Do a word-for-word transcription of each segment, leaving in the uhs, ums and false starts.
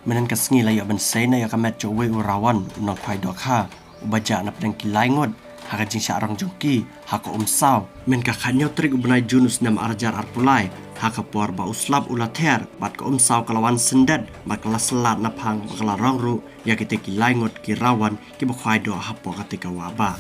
Mynhynnin ka sngi la ïoh ban sei noh ïa ka met jong uwei u rawan u nongkhwai doh kha uba jah na pdeng ki lai ngut ha ka jingshah rong jong ki ha ka Umsaw. Mynta ka khatñiew tarik u bnai Jun u snem ar hajar arphew lai, ha ka por ba u slap u la ther bad ka Umsaw ka la wan syndet bad ka la syllat naphang bad ka la rong ruh ïa kitei ki lai ngut ki rawan kiba khwai doh hapoh katei ka wah bah.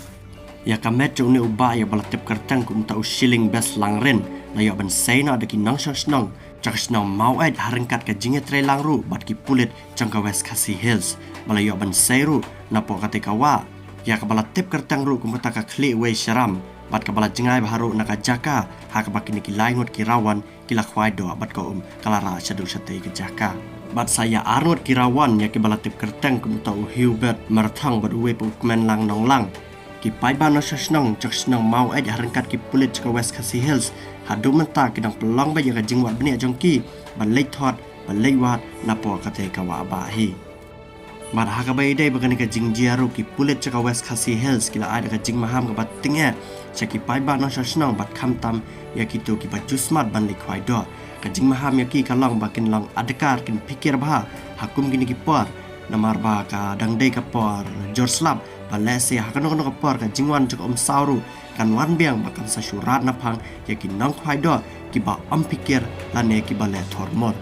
Ïa ka met jong une u bah ïa ba la tip kyrteng kum uta u Shilling Best Langrin la ïoh ban sei noh da ki nongshong shnong jong ka shnong Maweit ha ryngkat ka jingïatreilang ruh bad ki pulit jong ka West Khasi Hills ba la ïoh ban sei ruh napoh katei ka wah, ïa kaba la tip kyrteng ruh kum kata ka Khlieh Wei Sharam bad kaba la jngai bha ruh na ka jaka ha kaba kine ki lai ngut ki rawan ki la khwai doh bad ka um ka la rah shaduh shatei ka jaka. Bad sa ïa ar ngut ki rawan ïa kiba la tip kyrteng kum uta u Hubert Marthong bad uwei pa u Kmenlang Nonglang, ki paidbah nongshong shnong jong ka shnong Maweit ha ryngkat ki pulit jong ka West Khasi Hills haduh mynta ki dang pynlong beit ïa ka jingwad bniah jong ki ban leit thot ban leit wad napoh katei ka wah bah hi. Bad ha kaba ïadei bad kane ka jingjia ruh ki pulit jong ka West Khasi Hills ki la ai da ka jingmaham kaba tyngeh sha ki paidbah nongshong shnong bad khamtam ïa kito kiba ju smat ban leit khwai doh. Ka jingmaham ïa ki ka long ba kin long adkar kin phikir bha ha kum kine ki por, namar ba ka dang dei ka por jur slap ba lehse ha kano kano ka por ka jingwan jong ka Umsaw ruh kan wan biang ba kan sa shu rat naphang ïa ki nongkhwai doh kiba ym phikir lane kiba leh thor mur.